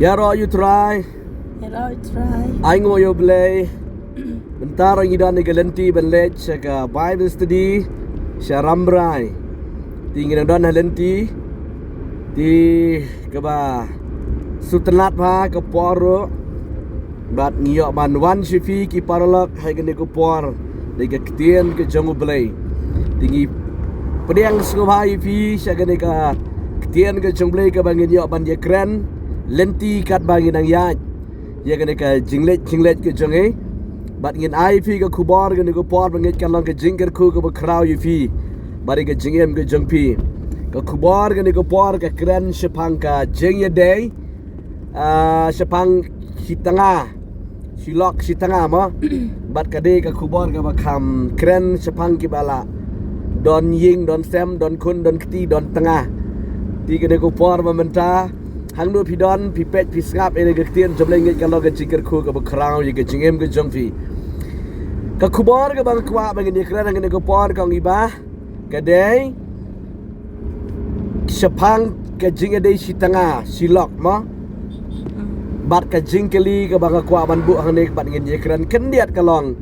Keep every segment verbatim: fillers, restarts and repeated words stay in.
Ïaroh ïa u Trai. Ïaroh ïa u Trai. Ai nguh ïa u Blei. Mynta ruh ngi don ha ka lynti ban leit sha ka Bible study sha Rambrai. Te ngi nang don ha lynti te kaba sngewtynnat bha ka por ruh. Bad ngi ïoh ban wan sha phi ki paralok ha kane ka por da ka ktien ka jong u Blei. Te ngi pdiang sngewbha ïa phi sha kane ka ktien ka jong u Blei kaba ngin ïoh ban ïakren lynti katba ngin nang ïaid ïa kane ka jingleit jingleit ka jong ngi. Bad ngin ai phi ka khubor kane ka por ba ngeit kan long ka jingkyrkhu kaba khraw ïa phi bad ïa ka jingim ka jong phi. Ka khubor kane ka por ka kren shaphang ka jingïadei, ah, shaphang shi tnga shi lok shi tnga mo. Bad ka dei ka khubor kaba kham kren shaphang kiba la don ïing don sem don khun don kti don tnga. Te kane ka por ba mynta hangno phi don phi peit phi sngap ïa kane ka ktien jong u Blei ngeit kan long ka jingkyrkhu kaba khraw ïa ka jingim ka jong phi. Ka khubor kaba nga kwah ba ngin ïakren ha kane ka por kong i Bah ka dei shaphang ka jingïadei shi tnga shi lok mo. Bad ka jingkylli kaba nga kwah ban buh hangne bad ngin ïakren khyndiat ka long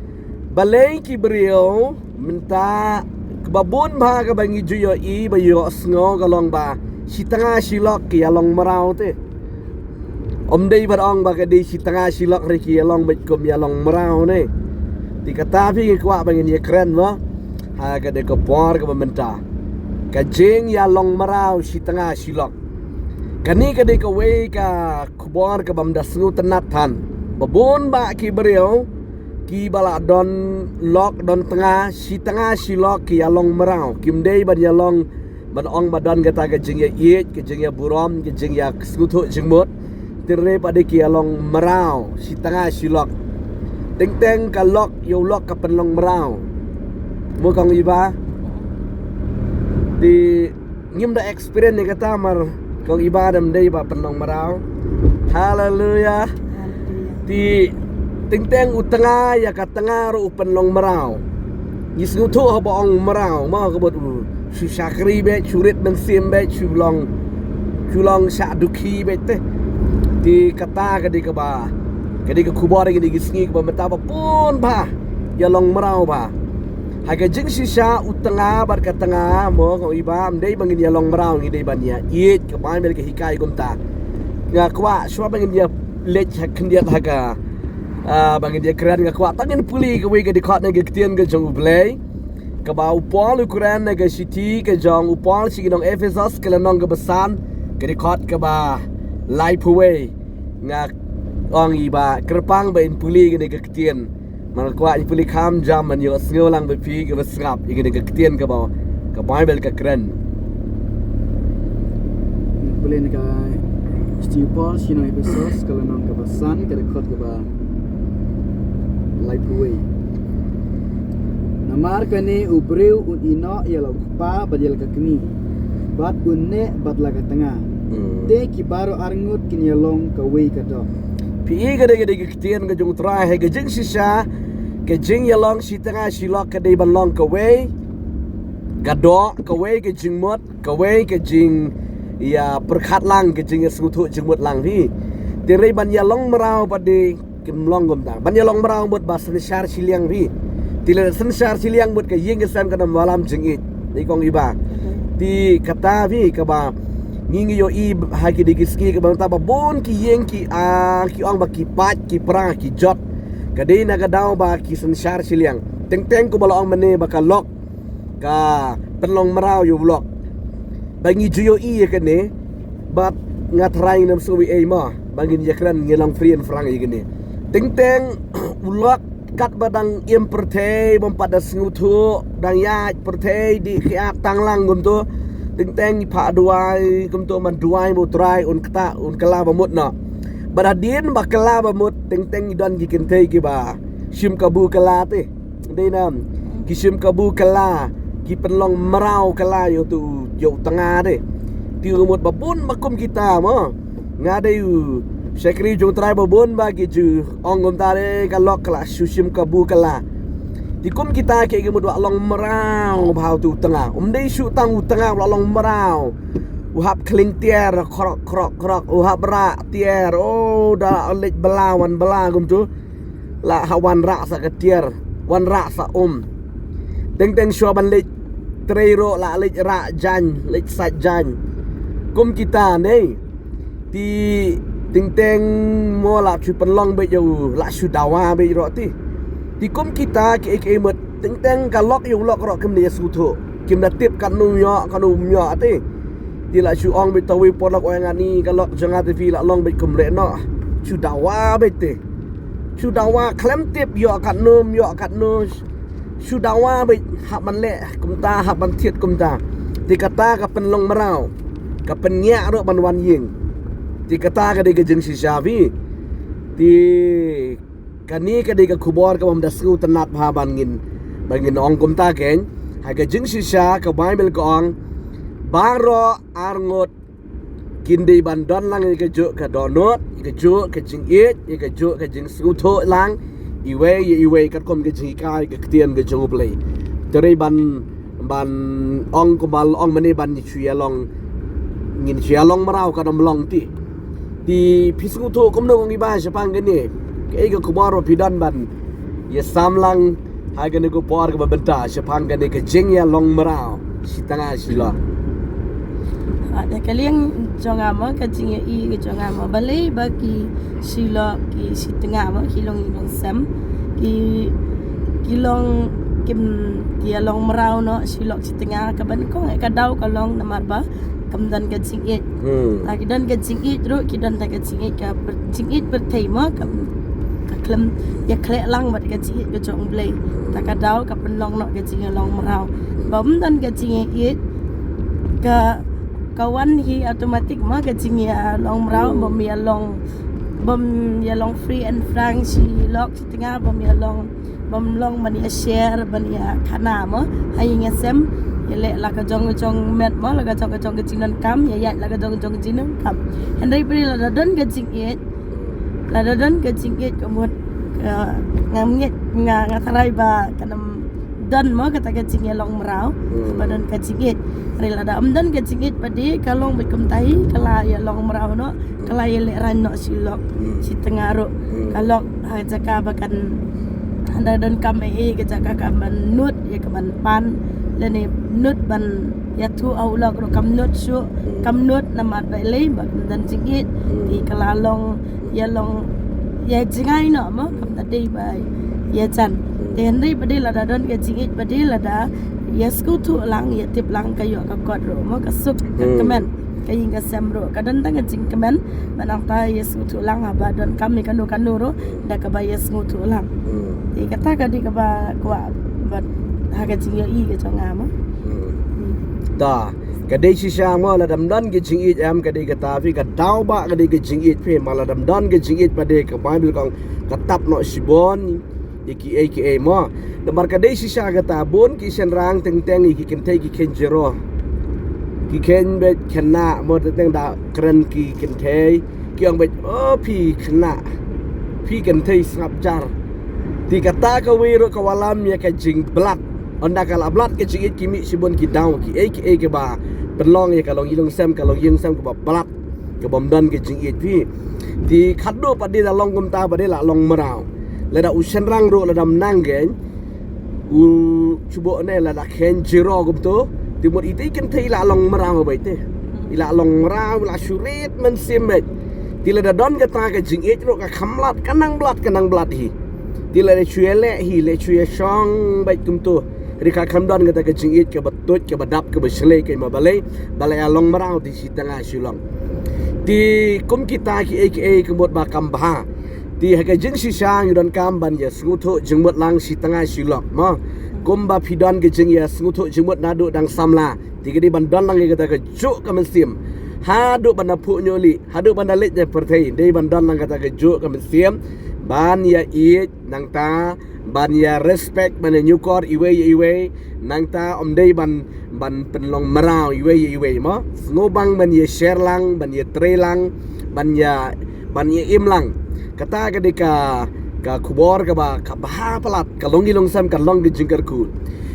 balei ki briew mynta kaba bun bha kaba ngi ju ïohi ba ïohsngew ka long ba shi tnga shi lok ki ïa long mraw te. Ym dei ban ong ba ka dei shi tnga shi lok hynrei ki ïa long beit kum ïa long mraw ne. Te kata phi nga kwah ba ngin ïakren mo ha kane ka por kaba mynta. Ka jingïalong mraw shi tnga shi lok. Kane ka dei kawei ka khubor kabym da sngewtynnat than. Ba bun bah ki briew kiba la don lok don tnga shi tnga shi lok ki ïalong mraw. Kim dei ban ïalong ban ong ba don kata ka jingïaieit ka jingïaburom ka jingïasngewthuh jingmut. Te hynrei pat ki ïalong mraw shi tnga shi lok. Teng teng ka lok ïa u lok ka pynlong mraw. Mo kong i Bah. Te ngim da experience ïa kata mar kong i Bah da ym dei ba pynlong mraw. Haleluya. Te teng teng u tnga ïa ka tnga ruh u pynlong mraw. Ngi sngewthuh haba ong mraw ma ka bad u shu shakri beit shu rit mynsiem beit shu long shu long shah dukhi beit te. Te kata ka dei kaba ka dei ka khubor ka dei ka sngi kaba mynta ba bun bah ïalong mraw bah. Ha ka jingshisha u tnga bad ka tnga mo kong i Bah ym dei ba ngin ïalong mraw ngi dei ban ïaieit ka Baibl ka hikai kumta. Nga kwah shuwa ba ngin ïaleit ha khyndiat ha ka ah, ba ngin ïakren nga kwah tang ngin pule kawei ka dkhot na ka ktien ka jong u Blei. Kaba u Paul u kren na ka shithi ka jong u Paul sha ki nong Ephesos ka lynnong kaba san ka dkhot kaba laiphew wei. Nga ong i Bah kyrpang ba in pule kane ka ktien. Nga kwah in pule kham jam ban ïohsngew lang bad phi kiba sngap ïa kane ka ktien kaba ka Baibl ka kren. Pule na ka shithi u Paul sha ki nong Ephesos ka lynnong kaba san ka dkhot kaba laiphew wei. Namar kane u briew un ïehnoh ïa la u kpa bad ïa la ka kmie bad un neh bad la ka tnga. Hmm. Te ki baroh arngut kin ïalong kawei ka doh. Phi i ka dei ka dei ka ktien ka jong u Trai ha ka jingshisha ka jingïalong shi tnga shi lok ka dei ban long kawei ka doh kawei ka jingmut kawei ka jingïapyrkhat lang ka jingïasngewthuh jingmut lang phi. Te hynrei ban ïalong mraw pat dei kim long kumta ban ïalong mraw mut ba synshar shiliang phi. Te lada synshar shiliang mut ka ïing ka sem kan ym wallam jingïeit. Dei kong i Bah. Te kata phi kaba ngi ngi ïohi ha ki dei ki sngi kaba mynta ba bun ki ïing ki ah ki ong ba ki pait ki pra ki jot. Ka dei na ka daw ba ki synshar shiliang. Teng teng kumba la ong mynne ba ka lok ka pynlong mraw ïa u lok. Ba ngi ju ïohi ïa kane bad nga tharai ngin ym sngew ei ei mo ba ngin ïakren ngi long free and frank ïa kane. Teng teng u lok katba dang im pyrthei bym pat da sngewthuh dang ïaid pyrthei dih khia tang lang kumto. Teng teng i phah duwai kumto man duwai ba u Trai un kta un kylla ba mut noh. Bad hadien ba kylla ba mut teng teng i don ki kynthei kiba shim kabu kylla te. Dei nam ki shim kabu kylla ki pynlong mraw kylla ïa uto ïa u tnga de. Te u mut ba bun ba kum kita mo. Nga dei u shakri jong u Trai ba bun ba ki ju ong kumta de ka lok ka la shu shim kabu kylla. Te kum kita ki ki mut ba long mraw bha uto u tnga. Um dei shu tang u tnga ba long mraw. U hap khling tiar, krok, krok, krok. U hap rah tiar. Oh, da leit bala, wan bala kumtu. La ha wan rah sa ka tiar. Wan rah sa um. Teng teng shuwa ban leit trei ruh la leit rah jaiñ, leit sait jaiñ. Kum kita ne. Te teng teng mo la shu pynlong beit ïa u, la shu dawa beit ruh te. Te kum kita kiei kiei mut teng teng ka lok ïa u lok ruh kim da ïa sngewthuh. Kim da tip katno ïoh, katno ym ïoh te. Te la shu ong beit ta uwei u paralok, ong ïa nga ni ka lok jong nga te phi la long beit kumlei noh. Shu dawa beit te. Shu dawa khlem tip ïoh katno ym ïoh katno. Shu dawa beit, hap ban leh kumta, hap ban thied kumta. Te kata ka pynlong mraw, ka pynïap ruh ban wan ïing. Te kata ka dei ka jingshisha phi. Te kane ka dei ka khubor kaba ym da sngewtynnat bha ban ngin, ban ngin ong kumta kein. Ha ka jingshisha ka Baibl ka ong, baroh arngut kin dei ban don lang ïa kajuh ka dohnud, ïa kajuh ka jingïeit, ïa kajuh ka jingsngewthuh lang iwei ïa iwei katkum ka jinghikai ka ktien ka jong U Blei. Te dei ban, ban ong kumba la ong mynne ban shu ïa long, ngin shu ïa long mraw, ka dang ym long te. Te phi sngewthuh kumno kong i Bah shaphang kane? Kaei ka khubor ba phi don ban ïa sam lang ha kane ka por kaba mynta shaphang kane ka jingïalong mraw shi tnga shi lok? Ah, da ka liang jong nga mo, ka jingïohi ka jong nga mo, balei ba ki shi lok ki shi tnga mo ki long ïing long sem, ki, ki long, kim, ki ïalong mraw noh shi lok shi tnga, kaba nyngkong eh ka daw ka long namar ba kam don ka jingïeit. Hmm. La ki don ka jingïeit ruh, ki don da ka jingïeit ka pyrthei, jingïeit pyrthei mo, ka, ka khlem ïakhleh lang bad ka jingïeit ka jong U Blei. Ta ka daw ka pynlong noh ka jingïalong mraw. Ba ym don ka jingïeit, ka, ka wan hi automatic mo ka jingïalong mraw, hmm, ba ym ïalong, ba ym ïalong free and frank shi lok shi tnga, ba ym ïalong, ba ym long ban ïa share, ban ïa khana mo ha ïing ha sem, ïaleh la ka jong ka jong met mo, la ka jong ka jong ka jingdonkam, ïa ïaid la ka jong ka jong ka jingdonkam. Hynrei phi, lada don ka jingïeit, lada don ka jingïeit ka mut, eh, ngam ngeit, nga, nga tharai ba kan ym don mo kata ka jingïalong mraw, hmm, ba don ka jingïeit. Hynrei lada ym don ka jingïeit pat de ka long beit kumta hi, ka la ïalong mraw noh, ka la ïaleh raiñ noh shi lok, hmm, shi tnga ruh. Hmm. Ka lok ha jaka ba kan, haba donkam ei ei ka jaka ka ban nud ïa ka ban pan, lane nud ban ïathuh ha u lok ruh kam nud shuh, hmm, kam nud namar balei, ba kam don jingïeit. Hmm. Te ka la long ïalong, ïa jngai noh mo, kam da dei ba ïajan. Hmm. Te hynrei pat de lada don ka jingïeit pat de, lada ïa sngewthuh lang, ïa tip lang, ka ïoh ka kot ruh mo, ka suk ka, hmm, kmen, ka ïing ka sem ruh ka don tang ka jingkmen. Ba nangta ïa sngewthuh lang haba donkam ïa kano kano ruh da kaba ïa sngewthuh lang. Hmm. Te kata ka dei kaba kwah bad ha ka jingïohi ka jong nga mo. Hmm. Hmm. Ta ka dei shisha mo, lada ym don ka jingïeit em, ka dei kata phi, ka daw ba ka dei ka jingïeit phi, ma lada ym don ka jingïeit pat de ka Baibl ka ong ka tap noh shibun ïa kiei kiei mo. Namar ka dei shisha kata, bun ki shynrang teng teng ïa ki kynthei ki kheiñ jyrroh. Ki kheiñ beit khynnah mo, teng teng da kren ki kynthei ki ong beit, "Oh, phi khynnah, phi kynthei sngap jar." Te kata kawei ruh ka wallam ïa ka jingblad. Ynda ka la blad ka jingïeit, ki mih shibun ki daw kiei kiei kiba pynlong ïa ka long ïing long sem, ka long ïing sem kaba blad, kaba ym don ka jingïeit phi. Te khadduh pat de da long kumta pat de la long mraw. Lada u shynrang ruh lada ym nang kein, u shu bok ne, lada kheiñ jyrroh kumto, te mut ita i kynthei i la long mraw beit te. I la long mraw, i la shu rit mynsiem beit. Te lada don kata ka jingïeit ruh, ka kham blad, ka nang blad, ka nang blad hi. Te lada shu ïaleh hi, leh shu ïashong beit kumto, hynrei ka kham don kata ka jingïeit kaba tuid, kaba dap, kaba shlei, ka ïa ma balei, ba la ïalong mraw te shi tnga shi lok. Te kum kita kiei kiei ka mut ba kam bha. Te ha ka jingshisha ngi donkam ban ïa sngewthuh jingmut lang shi tnga shi lok mo. Kumba phi don ka jingïasngewthuh jingmut naduh dang samla, te ka dei ban don lang ïa kata kajuh ka mynsiem. Haduh ban da phuh ñiuh lieh, haduh ban da leit na pyrthei, dei ban don lang kata kajuh ka mynsiem ban ïa ïeit, nangta ban ïa respect, ban ïa ñiewkor iwei ïa iwei, nangta ym dei ban, ban pynlong mraw iwei ïa iwei mo. Sngewbang ban ïa share lang, ban ïa trei lang, ban ïa, ban ïa im lang. Kata ka dei ka, ka khubor kaba, kaba bha palat, ka long ïing long sem, ka long ka jingkyrkhu.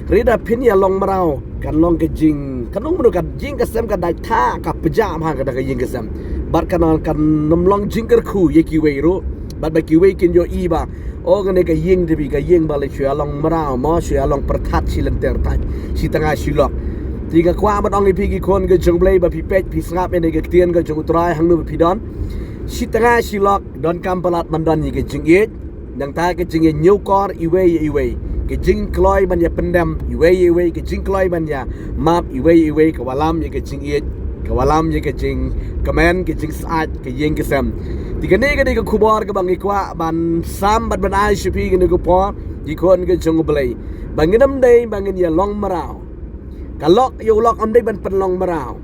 Hynrei da phin ïa long mraw, kan long ka jing, kan long mraw, ka jing ka sem ka dei tha, ka pjah bha ka da ka jing ka sem. Bad kan long, kan nym long jingkyrkhu ïa kiwei ruh. Bad ba kiwei kin ïohi ba, o, kane ka jing te phi, ka jing ba la shu ïa long mraw, mo, shu ïa long pyrthat shi lynter thait, shi tnga shi lok. Te nga kwah ban ong ïa phi ki khun ka jong U Blei, ba phi peit phi sngap ïa kane ka ktien ka jong U Trai hangno ba phi don. Shi tnga shi lok donkam palat ban don ïa ka jingïeit. Nangta ka jingïañiewkor iwei ïa iwei, ka jingkloi ban ïa pyndem iwei ïa iwei, ka jingkloi ban ïa map iwei ïa iwei, ka wallam ïa ka jingïeit, ka wallam ïa ka jingkmen, ka jingsaid, ka ïing ka sem. Te kane ka dei ka khubor kaba ngi kwah ban sam bad ban ai sha phi kane ka por, ki khun ka jong U Blei, ba ngin ym dei ba ngin ïa long mraw. Ka lok ïa u lok ym dei ban pynlong mraw.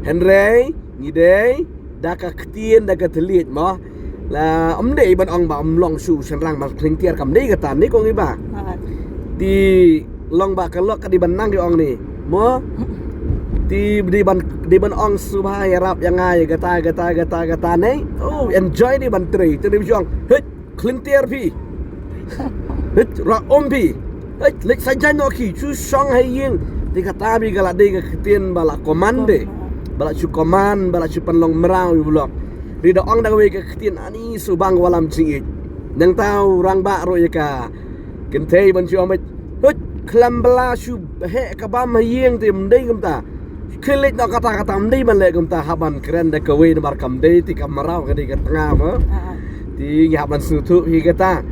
Hynrei ngi dei da ka ktien, da ka thylliej, mo. La ym dei ban ong ba ym long shuh u shynrang ban khling tiar, kam dei kata, ne ko ngi ba. Te long ba ka lok ka dei ban nang, ki ong ne, mo. Te dei ban, dei ban ong sngewbha ïarap ïa nga ïa kata, kata, kata, kata ne. Oh, enjoy, dei ban trei, te dei ban ong, hei, khling tiar phi. Hei, ra um phi. Hei, leit sa jan noh ki, shu shong ha ïing. Te kata phi ka la dei ka ktien ba la command de. Ba la shu command, ba la shu pynlong mraw ïa u lok. Hynrei da ong da kawei ka ktien, ani shu bang wallam jingïeit. Nangta u rangbah ruh ïa ka kynthei ban shu ong, hei, khlem ba la shu heh ka bam ha ïing, te ym dei kumta. Khie leit noh kata kata, ym dei ban leh kumta, hap ban kren da kawei namar kam dei, te ka mraw ka dei ka tnga, mo. Te ngi hap ban sngewthuh hi kata.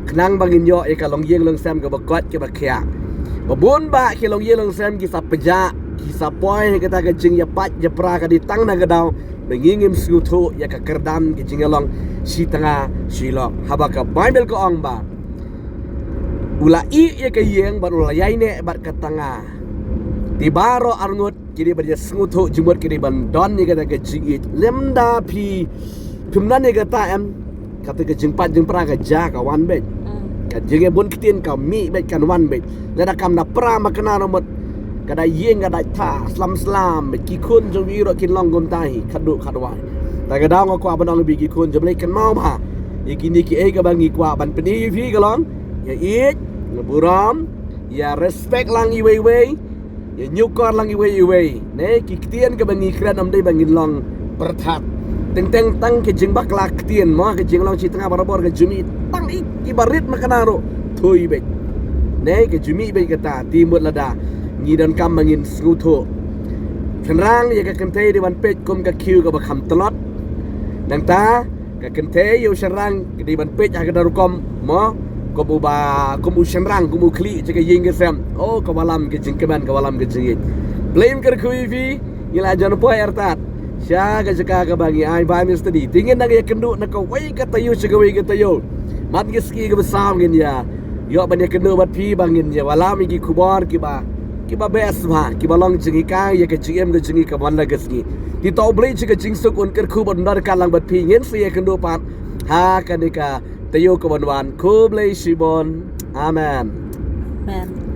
Khnang ba ngin ïoh ïa ka longïing longsem kaba koit kaba khiah. Ba bun bah ki longïing longsem ki sa pjah, ki sa poi ha kata ka jingïapait ïapra ka dei tang na ka daw ba ngi ngim sngewthuh ïa ka kyrdan ka jingïalong shi tnga shi lok. Haba ka Baibl ka ong ba u la ïeh ïa ka ïing bad u la ïaineh bad ka tnga. Te baroh arngut ki dei ban ïa sngewthuh jingmut, ki dei ban don ïa kata ka jingïeit. Lymda phi, phim don ïa kata em, kata ka jingpait jingpra ka jia ka wan beit. Ka jingïabun ktien ka mih beit, kan wan beit. Lada kam da pra ma kane ruh mut, ka da ïing ka da tha slam slam beit, ki khun jong phi ruh kin long kumta hi, khatduh khatwai. Ta ka daw nga kwah ban ong ïa phi ki khun jong U Blei, kynmaw bha ïa kine kiei kaba ngi kwah ban pyni ïa phi, ka long ïa ïeit, ïa burom, ïa respect lang iwei iwei, ïa ñiewkor lang iwei iwei. Ne, ki ktien kaba ngi kren ym dei ba ngin long pyrthat. Teng teng tang ka jingbakla ktien, mo, ka jinglong shi tnga barabor ka ju mih, tang i, iba rit ma kane ruh, thui beit. Ne, ka ju mih beit kata, te mut lada ngi donkam ba ngin sngewthuh. Shynrang ïa ka kynthei dei ban peit kum ka khiew kaba kham tlot. Nangta ka kynthei ïa u shynrang ka dei ban peit ha ka rukom, mo, kum uba, kum u shynrang, kum u khlieh sha ka ïing ka sem. Oh, ka wallam ka jingkmen, ka wallam ka jingïeit. Blei un kyrkhu ïa phi. Ngi la jan poi artat sha ka jaka kaba ngi ai Bible study. Te ngin nang ïakynduh na kawei ka taïew sha kawei ka taïew. Bad ka sngi kaba saw ngin ïa ïoh ban ïakynduh bad phi ba ngin ïa wallam ïa ki khubor kiba, kiba best bha, kiba long jinghikai ïa ka jingim ka jong ngi ka man la ka sngi. Te to U Blei sha ka jingsuk un kyrkhu bad un don ryngkat lang bad phi. Ngin sa ïakynduh pat ha kane ka taïew kaban wan. Khublei shibun. Amen. Amen.